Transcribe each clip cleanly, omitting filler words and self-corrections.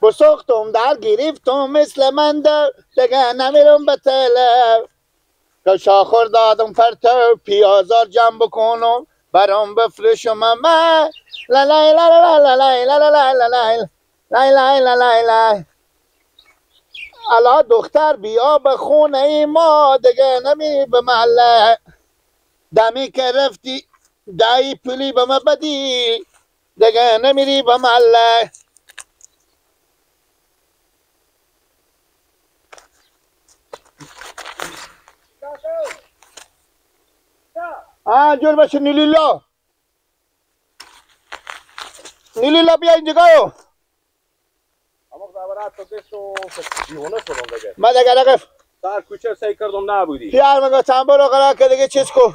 بسوختم در گرفتم مثل من دیگه نمیرم به تله که شاخر دادم فرتو پیازار جمع بکنم برام بفرشم من لا لا لا لا لا لا لا لا لا لا لا لا لا لا. الا دختر بیا به خونه ای ما دیگه نمی به محله دمی که رفتی دایی پولی به ما بدی دیگه نمیری به محله. جور باشه نیلیلا نیلیلا بیا اینجا گاو. ما دیگه رقف سر کوچه سعی کردم نبودی. پیار مگه چنبر رو قرار که دیگه چیز کو.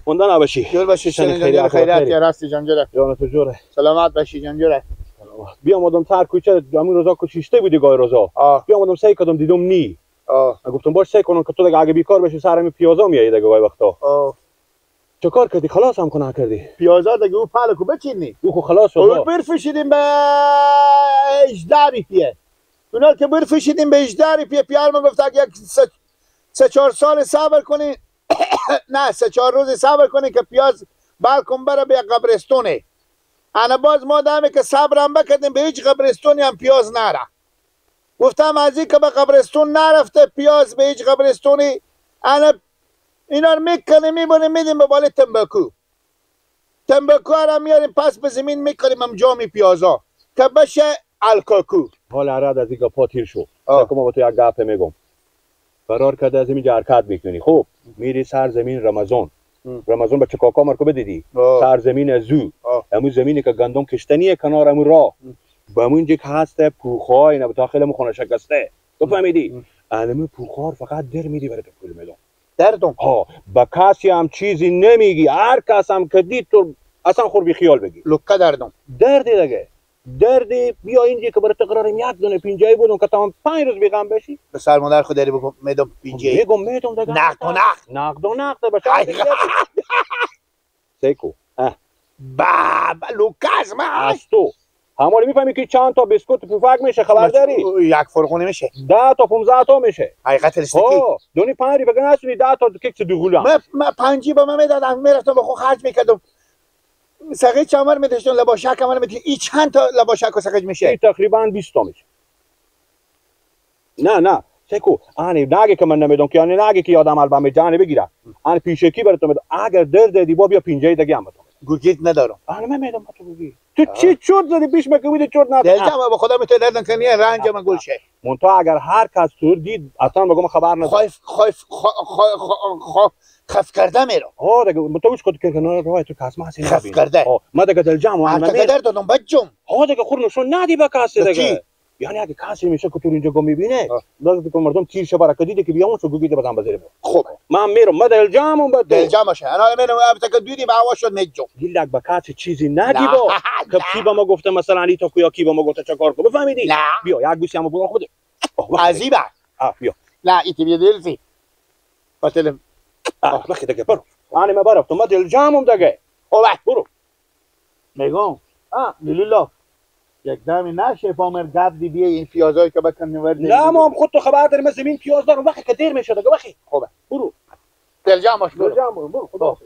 مونده نباشی. جور باشی خیلی خیرات یا راستی جان جوره. جان تو جوره. سلامت باشی جان جوره. بیامدم سر کوچه همون روزا کشیشته بودی گای روزا. بیامدم سعی کردم دیدم نی. گفتم باش سعی کنم که تو دیگه اگه بیکار بشی سر همین پیازا میایی دیگه گای وقتا. چه کار کردی؟ خلاص هم کنه کردی؟ پیازا دیگه او پلکو بچینی. او خو خلاص شد. او برفشیدیم به 18 روپیه. اونا که برفشیدیم به 18 روپیه پیار من گفت اگه 3-4 سال صبر کنی نه 3-4 روز صبر کنی که پیاز بلکن بره به قبرستونه. انا باز ما دمه که صبرم بکردیم به هیچ قبرستونی هم پیاز نره. گفتم از این که به قبرستون نرفته پیاز به هیچ قبرستونی انا اینا رو میکنیم میبریم میدیم به بالای تنباکو. تنباکو رو میاریم پس به زمین میکنیم هم جامی پیازا که بشه الکاکو. حال عرد از این گپا تیر شو. سکو ما با تو یک گپ میگم. فرار کرده از اینجا حرکت میکنی. خب میری سرزمین رمضان. رمضان به چکاکا مرکو بدیدی. سرزمین زو. امو زمینی که گندم کشتنیه کنار امو راه. به همونجا که هست پوخای اینا به داخل امو خانه شکسته. تو فهمیدی؟ انمو پوخار فقط در میری برای تو پول میدم. دردم ها با کسی هم چیزی نمیگی. هر کس هم که دید تو اصلا خور بی خیال بگی. لکه دردم دردی دیگه دردی. بیا اینجا که برای تقرارم یک دونه پینجایی بودم که تمام 5 روز بیغم بشی. به سر مادر خود داری بگم میدم پینجایی. میگم میدم دیگه. نقد و نقد نقد و نقد بشه. سیکو بابا لوکاس ما از تو همون میفهمی که چند تا بیسکوت پوفک میشه خبر داری؟ یک فرقونه میشه 10 تا 15 تا میشه. حقیقت رستکی دونی 5 بگن نسونی 10 تا کیک دوغلام. من 5 با من میدادم میرفتم با خود خرج میکردم. سقیج چمر میداشتم لباشک عمر میداشتم. این چند تا لباشک و سقیج میشه؟ این تقریبا 20 تا میشه. نه نه سکو آنی نگه که من نمیدونم که آنی نگه که یادم البم جان بگیره. آنی پیشکی برات میدم. اگر درد دی با بیا پینجای دیگه هم بهت. گوگیت ندارم. آنی من میدم تو گوگی. تو چی چورت زدی پیش من که بودی چورت ندارم. دلجم با خدا میتونه دردن کنی رنج من گل شه. منتها اگر هر کس تو دید اصلا بگم خبر ندارم. خایف خایف خف کرده میرم. ها دیگه منتها وش کد که کنار راه تو کس ما خف کرده. ما دیگه دلجم و من در دادم بچم. ها دیگه خور نشون ندی به کسی دیگه. یعنی اگه کسی میشه که تو اینجا گم میبینه لازم که مردم تیر شه برکه دیده که بیامون چو گوگی بزن بزنیم. خب من میرم ما دلجامون به دلجام باشه. انا میرم ابتا که دیدی با شد میجو. دیلک با کسی چیزی ندی با که کی با ما گفته مثلا علی تا کویا کی با ما گفته چه کار کو بفهمیدی؟ بیا یک گوشی هم برو خود. عجیبه. بیا. لا ایتی بیا دلسی. قتلم. بخی دیگه برو. انا ما برفتم ما دلجامون دیگه. خب برو. میگم لیلا یک دمی نشه پامر گپ دی بیه این پیازایی که بکن نورد. نه ما هم خود تو خبر داریم زمین پیاز دارم وقتی که دیر میشه دیگه وقتی. خوبه برو دلجام باش. برو دلجام برو خدا حافظ.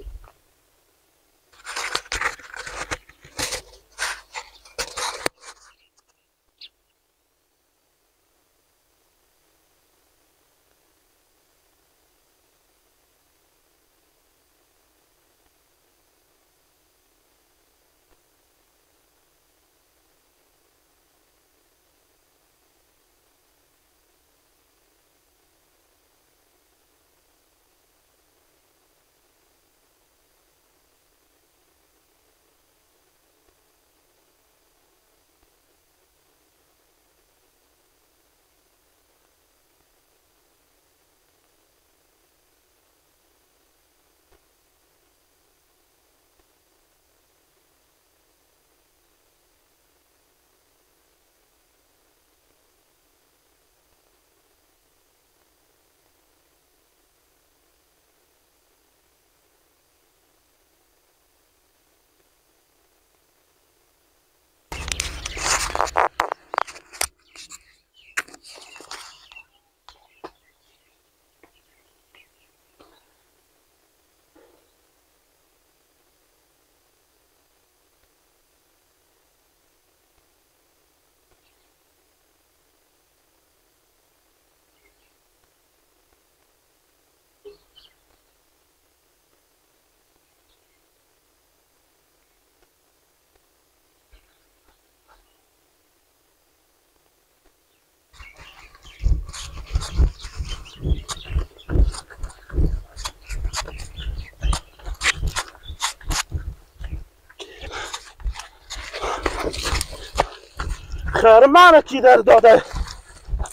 خرمان کی در داده؟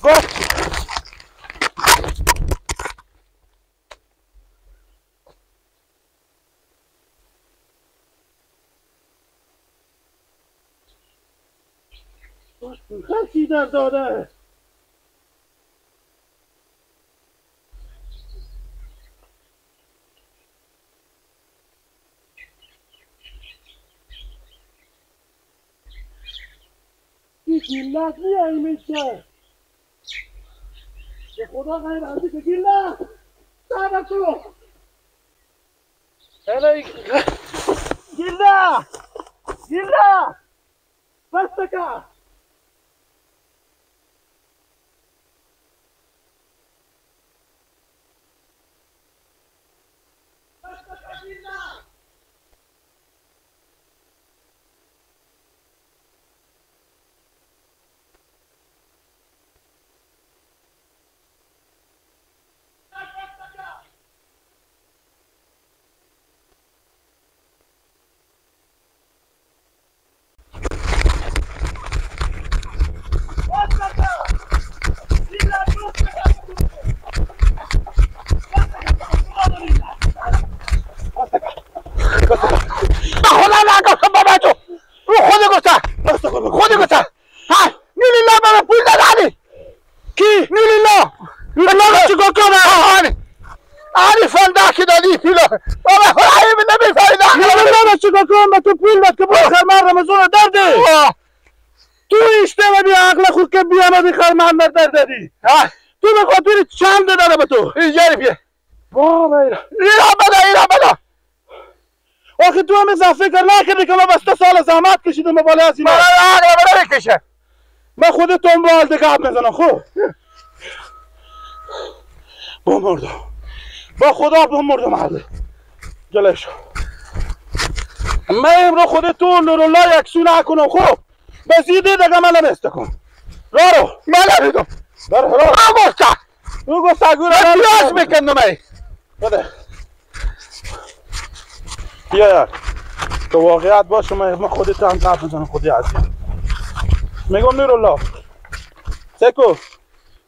گفت کی در داده؟ گیلک میاییم اینجا. به خدا غیر از که گیلک سر تو گیلک گیلک بس تکا تو پول داد که برو خرمان رمضان در دی. تو اشتباه بی عقل خود که بیامدی خرمان در دادی. تو به خاطر چند داده به تو اینجا بیا بابا ایرا بده ایرا بده. آخه تو هم اضافه فکر نکردی که من بسته سال زحمت کشیدم به بالای از اینا. من عقل بده من خودتون با حال دیگه میزنم. خب بمردم با خدا بمردم. علی جلش من امرو خودتون نورالله یکسو نکنم. خب بزیده دیگه من نمیسته کن رارو من نمیدم رو گفته او گفته گوره من پیاز میکندم ای بده بیا یار تو واقعیت باشه. من خودت هم قبل بزنم خودی عزیز میگم نورالله سکو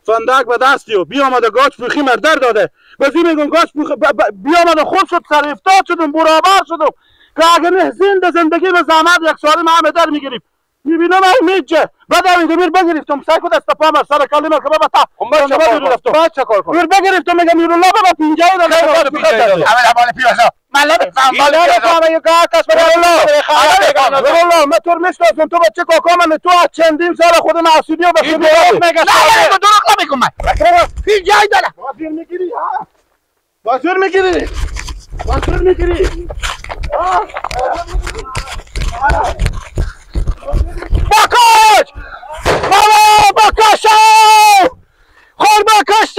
فندک به دستیو بیامده گاچ پوخی مردر داده بزی میگم گاچ پوخی بیامده خود شد سر افتاد شدم برابر شدم که اگر نه زنده زندگی به زحمت یک ساله ما همه در میگیریم میبینم ای میجه بعد امیر بگرفتم سعی کن دست پا مر سر کلمه که بابا تا من چه کار کنم میر بگرفتم میگم نورالله بابا 50 دلار اول مال پیازا من نمیفهم مال پیازا یک کس نورالله من تو میشناسم تو بچه کاکا من تو از چندین سال خود معصومی و بخیر دروغ میگه نه دروغ نمیگم من 50 دلار وزیر میگیری ها وزیر میگیری وزیر میگیری بکش بابا بکش خور بکش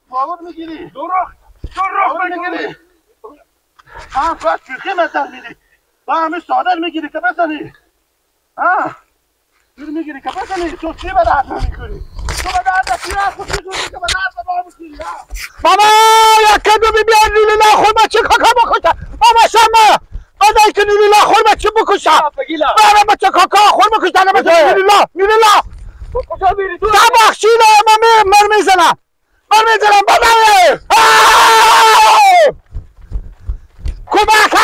باور میگیری دروغ دروغ میگیری هم فقط شوخی مطرح میدی با همه ساده میگیری که بزنی ها میگیری که بزنی تو چی به درد نمیخوری تو به درد پیراز خود که به درد ما میخوری بابا یک کدو بیار نیلی خور بچه کاکا بکشه بابا شما بدای که نیلی خور بچه بکشه بابا بچه کاکا خور بکشه نه بچه نیلی نیلی کجا میری تو ببخشید من مر میزنم مر میزنم بابا کمک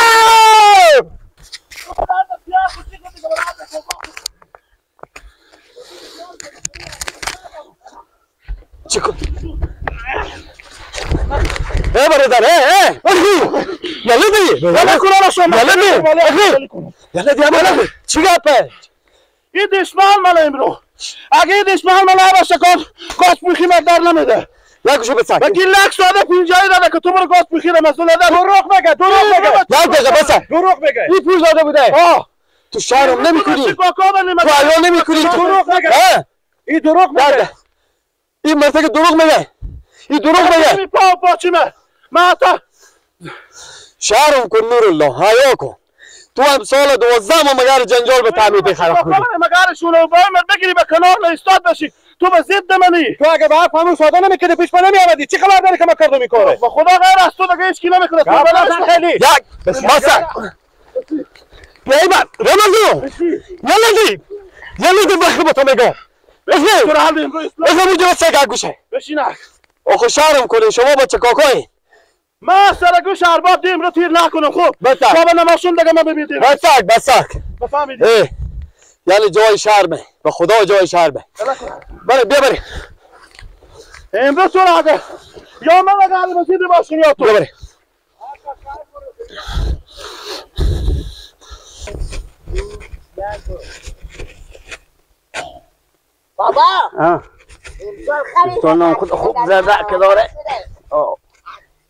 چیکار ای برادر ای یالا دی یالا کنم یالا دی یالا دی یالا چی گپه این دشمن مال امرو اگه این دشمن مال نباشه کار گاز پوخی من در نمیده یکشو بسک بگی لک ساده 50 داده که تو برو گاز پوخی رو مسئول نداره دروغ میگه دروغ میگه یک دقیقه بسک دروغ میگه این پول داده بوده تو شهرم نمیکنی تو حیا نمیکنی دروغ میگه این دروغ میگه این مرتکه دروغ میگه این دروغ میگه پا پاچیمه من حتی شهرم کن نورالله حیا کن تو هم سال 12 ما مگر جنجال به تعمیر خراب کنی مگر شونه و من بگیری به کنار ایستاد بشی تو به ضد منی تو اگه به حرف همون ساده نمیکردی پیش من نمیآمدی چی خبر داری که من کردم این کاره با خدا غیر از تو دیگه هیچ کی نمیکنه تو بلد خیلی یک بس ای بر رمضان یلا دی یلا دی بخیر با تو میگم بزن اونجا سگ گوشه بشین. آخه شرم کنه شما بچه کاکایی. ما سر گوش ارباب دیم رو تیر نکنم. خوب بابا نماشون دیگه ما ببینیم. بسک بسک بفهمیدی. یعنی جای شرمه به خدا جای شرمه. بله بیا بریم امروز تو اگه یا من اگه المسید باشیم یا تو. بیا بریم. بابا امسال خود خوب زرده که داره.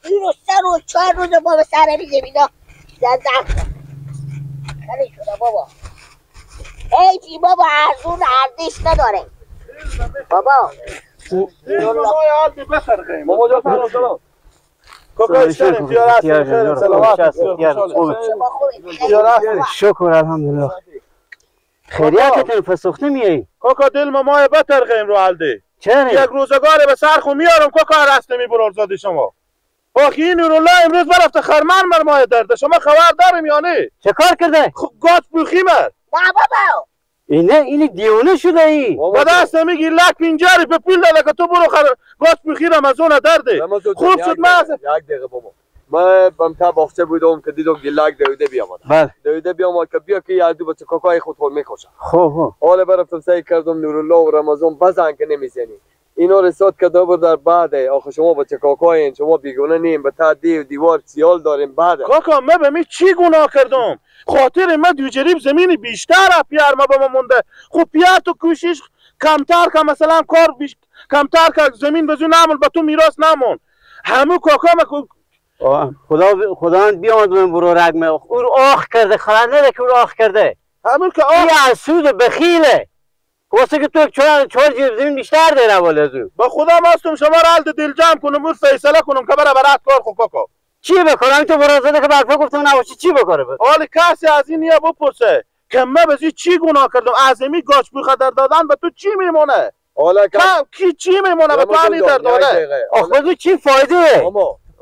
این 3 روز 4 روز بابا سر میزه زرده خیلی شده بابا. ای بابا ارزون ارزش نداره بابا. بابا جان سلام سلام. شکر الحمدلله. خیریتتون فسخته میایی؟ کاکا دل ما بترقیم رو علده. چرا؟ یک روزگار به سر خو میارم کاکا رست نمی زاده شما. آخی این نورالله امروز برفته خرمن مر مای درده. شما خبر داریم یا نه؟ چه کار کرده؟ گاز بوخی مر. نه بابا اینه این دیوانه شده ای. با دست میگی لک پینجری به پول داده که تو برو گاز بوخی رمضان درده. خوب شد من یک دقیقه بابا. من بم باغچه بودم که دیدم گلک دویده بیامد. بله. دویده بیامد که بیا که یه دو بچه کاکای خود خود میکشن. خب حالا برفتم سعی کردم نورالله و رمضان بزن که نمیزنی. اینا رساد که دو در بعده. آخه شما بچه کاکاین، شما بیگونه نیم، به تا دیو دیوار سیال داریم بعده. کاکا من به می چی گناه کردم؟ خاطر من دو جریب زمین بیشتر پیار ما به ما مونده. خب پیار تو کوشش کمتر که مثلا کار بیش... کمتر که زمین بزو نمون به تو میراث نمون. همو کاکا ما خدا خداوند بیامد من برو رگ او رو آخ کرده، خبر نده که او رو آخ کرده. همون که آخ این حسود و بخیله. واسه که تو چهار جیب زمین بیشتر داره اول از او. با خدا ماستم شما رو حال دل جمع کنم و فیصله کنم که برا برات کار خو کاکا. چی بکنم تو برازده که برفا گفتم نباشه چی بکنه؟ حال کسی از این یه بپرسه که من به چی گناه کردم؟ اعظمی گاش بوخه در دادن به تو چی میمونه؟ حالا کی چی میمونه به تو همین در داده؟ آخه به چی فایده؟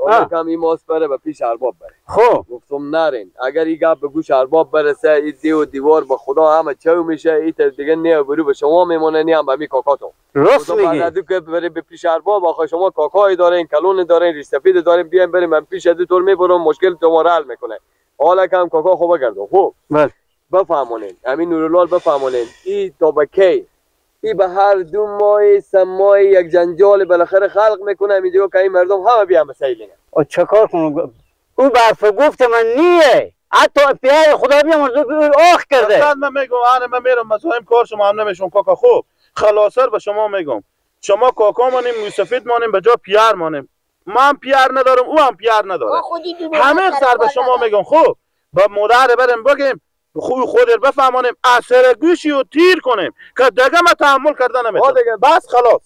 آنها کم این ماست بره به پیش ارباب بره. خب گفتم نرین، اگر این گپ به گوش ارباب برسه این دیو دیوار به خدا همه چو میشه، این دیگه نه برو به شما میمونه نه هم به می کاکاتون. راست میگی. بعد که بره به پیش ارباب آخه شما کاکای دارین، کلون دارین، ریش سفید دارین، بیاین بریم من پیش دو طور میبرم مشکل شما رو حل میکنه. حالا کم کاکا خوب کردم. خب بله بفهمونین، همین نورالله بفهمونین این تا به کی ای به هر دو ماه سه ماه یک جنجال بالاخره خلق میکنه اینجا که این مردم همه بیان به سیلینه. چه کار کنم؟ او برف گفت من نیه، حتی پیای خدا بیامرز او آخ کرده. من میگم انا من میرم مزاحم کار شما هم نمیشم کاکا. خوب خلاصر به شما میگم شما کاکا مانیم، موسفید مانیم، به جا پیار مانیم. من پیار ندارم، او هم پیار نداره. همه سر به شما میگم. خوب با مادر برم بگیم خوب خود رو بفهمانیم، اثر گوشی و تیر کنیم که دیگه ما تحمل کرده نمیتونم. بس خلاص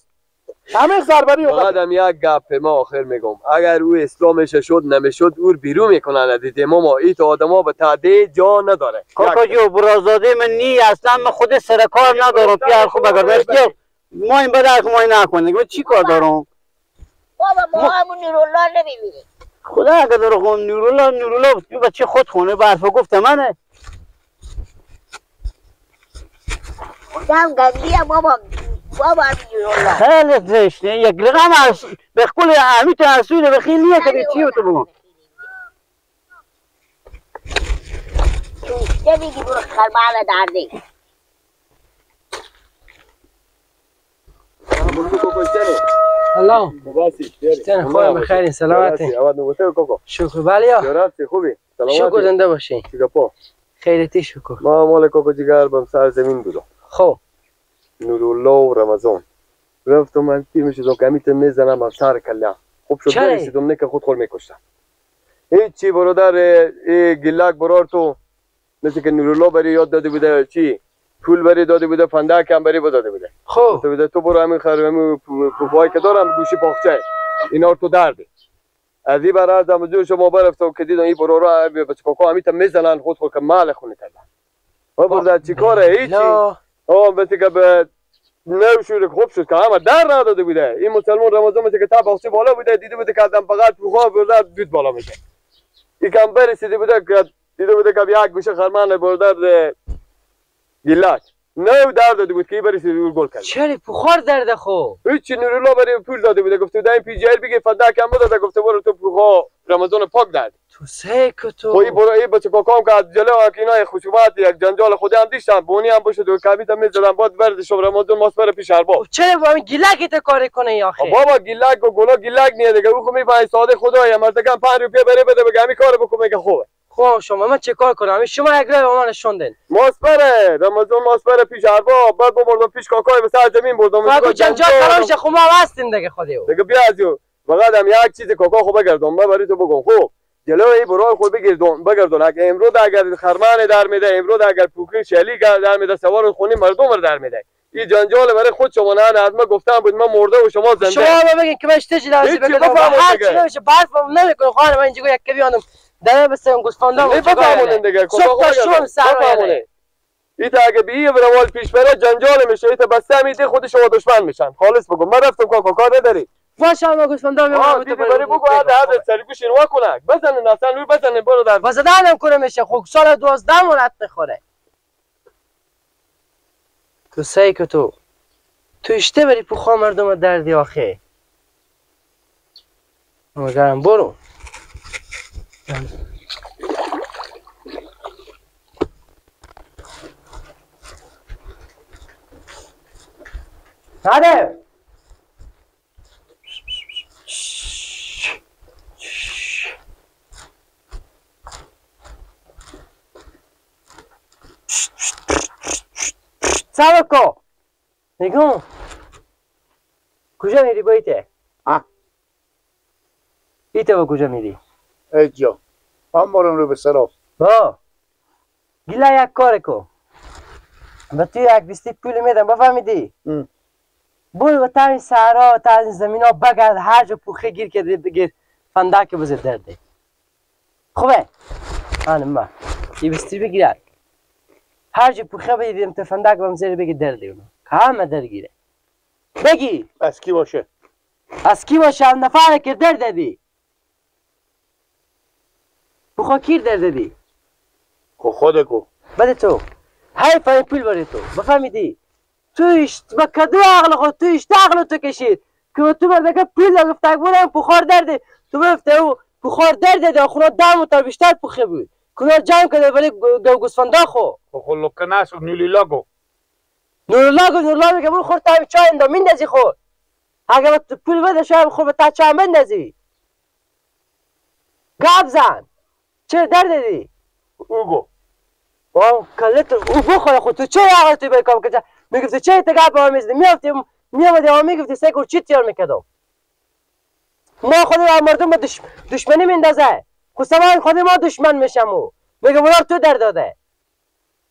همه ضربری. بعدم یک گپ ما آخر میگم، اگر او اسلامش شد نمیشد او بیرون میکنن دیده ما ای تو آدما به تعدی جا نداره. کاکا جو برازاده من نی اصلا، من خود سر کار ندارم. پیار خوب اگر بخیر ما این بدر ما این نکنه چی کار دارم؟ بابا ما همون نورالله نمیبینیم. خدا اگر داره نورالله نورالله بچه خود خونه برف گفت منه. خودم گندیم بابا بابا نورالله خیلی زشته. یک رقم از به قول امی تو حسوده به خیلی نیه که چی تو بگم. چوشته میگی برو خرمانه درده. سلام. خوبم بخیر سلامتی. شکر بله خوبی؟ شکر زنده باشی. خیرتی شکر. ما مال کاکو جگر بم سر زمین بودم. خب نورالله و رمضان رفتم من تیر میشدم که همیت میزنم هم سر کلم خوب شد نمیشدم نه که خود خود میکشتم. هیچی برادر ای گلک برار تو مثل که نورالله بری یاد داده بوده چی پول بری داده بوده فندک هم بری داده بوده. خب بوده تو برو همین خرو همین پوپای که دارم گوشی پاخچه اینا رو تو درده از این برای از شما برفتم که دیدم این برارا بچه کاکا همیت میزنن خود خود که مال خونه کردن. برادر چی کاره هیچی. آه مثل که به نوشور خوب شد که همه در نداده بوده. این مسلمان رمضان مثل که تا باغچه بالا بوده دیده بوده که آدم فقط پوخا برده دود بالا میشه. این کم برسیده بوده که دیده بوده که یک گوشه خرمن برده گیلک نه در داده بود که بری سیدور گل کرد. چرا پوخار درده خو؟ هیچ نورالله برای پول داده بوده گفته بوده این پی جی ال بگیر فندک هم داده گفته برو تو پوخا رمضان پاک درد. تو سیک تو. خو این برو این بچه کاکام که از جلو اینا خصومت یک جنجال خودی هم دیشتن بونی هم باشه دو کمیت هم می‌زدن بعد برد شب رمضان ماست بره پیش ارباب. چرا با این گیلک ته کار کنه آخه؟ بابا گیلک و گلا گیلک نیه دیگه او خو میفهمی ساده خدای مردکم 5 روپیه بره بده بگه همین کارو بکن میگه خوبه. خب شما من چه کار کنم؟ شما یک راه به من نشوندین. ماست بره رمضان ماست بره پیش ارباب بعد بردم پیش کاکای به سر زمین بردم. خب جنجال کلامش خو ما هستیم دیگه خودی او. دیگه بیا از یو فقط هم یک چیز کاکا خو بگردم من برای تو بگم خب جلوی این برای خود بگردون بگردون اگه امروز اگر خرمان در میده امروز اگر پوکی شلی در میده سوار خونی مردم رو در میده. این جنجال برای خود شما نه از من گفتم بود من مرده و شما زنده. شما بگین که من اشتجی لازم بگم هر چی نمیشه برف نمیکنه خانم من اینجا یک بیانم دره بسیم گوسفندام نه بفهمونن دیگه صبح تا شام سر ایتا اگه به این روال پیش بره جنجال میشه ایتا بسته میده خود شما دشمن میشن خالص بگو من رفتم کاکا کار نداری باشه ما گوسفندام میام تو بری بگو هر سری گوش اینو کنک بزنن اصلا نور بزنن برو در بزدنم کنه میشه خب سال 12 مولت میخوره تو سعی که تو اشته بری پوخا مردم دردی آخه مگرم برو نده صبر کن نگاه کجا میری با ایته؟ ایته با کجا میری؟ ایجا من برم رو به سراف با گیلا یک کار کو به تو یک بیستی پول میدم بفهمیدی؟ برو به تا این سهرا تا این زمین ها بگرد هر جا پوخه گیر که بگیر فندک بزر درده خوبه؟ آنم ما یه بیستی بگیرد هر جا پوخه بدیدیم تو فندک بهم زیر بگیر درده اونو که همه درگیره بگی از کی باشه؟ از کی باشه هم نفره که در دادی بخوا کیر در دادی؟ خو خودکو بده تو حیف این پول بره تو بفهمیدی؟ تو اشت با کدو عقل خود تو اشت عقل تو کشید که تو بردکه پول دا گفت بودم پخار درده تو بفته او پخار درده ده خونه دم و تا بیشتر پخه بود کنار جمع کرده ولی گوسفندا خو خو لکناس و نیولی لاگو نورالله گفت نورالله میگه برو خور تا چای اندام میندازی خور اگه پول بده شاید خور به تا چای بندازی گاب زن چرا در دادی؟ اوگو واو کلت او بخوره خود تو چرا عقل تو بکام که میگفتی چه تا گپ با میزدی میافتی میامدی ها میگفتی سه چی تیار میکردم ما خود مردم به دشمنی میندازه خود سوال خود ما دشمن میشم او میگه بولار تو در داده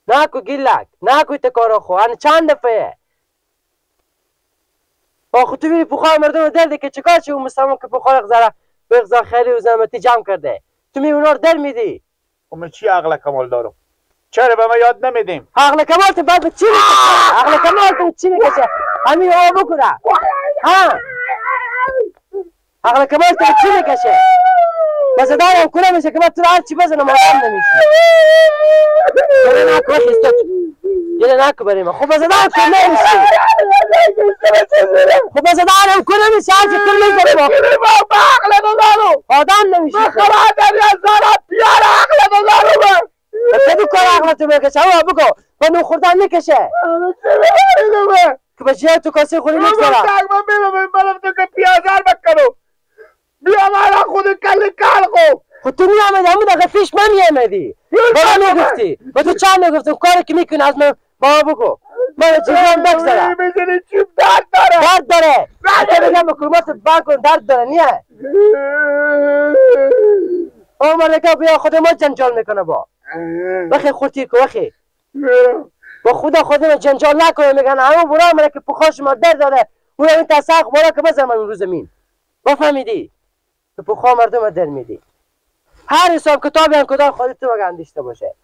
نکو گیلک نکو تکارا خو ان چند دفعه با خود تو میری پخار مردم درده که چیکار چه اون مسلمان که پخار غزاره به غذا خیلی و زحمتی جمع کرده تو می اونا رو در میدی من چی عقل کمال دارم چرا به ما یاد نمیدیم عقل کمال تو بعد به چی میکشه عقل کمال تو چی میکشه همین آ بکنه ها عقل کمال تو چی میکشه بس دارم کنه میشه که من تو هر چی بزنم آدم نمیشی یه نکو خیستت یه نکو بریم خب بس دارم کنه نمیشی خب بس دارم کنه میشه هر چی تو میزنم عقل ندارم آدم نمیشی من خبر داری از دارم پیار عقل ندارم کدو کار عقل تو میکشه او بگو با نون خوردن میکشه که به جای تو کاسه خوری میگذارم من برم تو که پیازر بکنم بیا من خود کل کل خو خب تو میامدی همون دقیقه پیش من میامدی بابا میگفتی با تو چند میگفتم کاری که میکنی از من بابا بگو من چیزام بگذارم میزنی چیب درد داره درد داره حتی بگم به کرمات بند کن درد داره نیه او ملکه بیا خود ما جنجال میکنه با بخی خورتی کو بخی با خدا خود ما جنجال نکنه میگن همون برا ملکه پخاش ما درد داره اون این تساق برا که بزنم من رو زمین بفهمیدی تو پخا مردم در میدی هر حساب کتابی هم کدام خودت تو بگه اندیشته باشه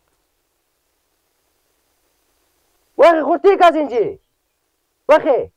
وقتی خورتی که از اینجی وقتی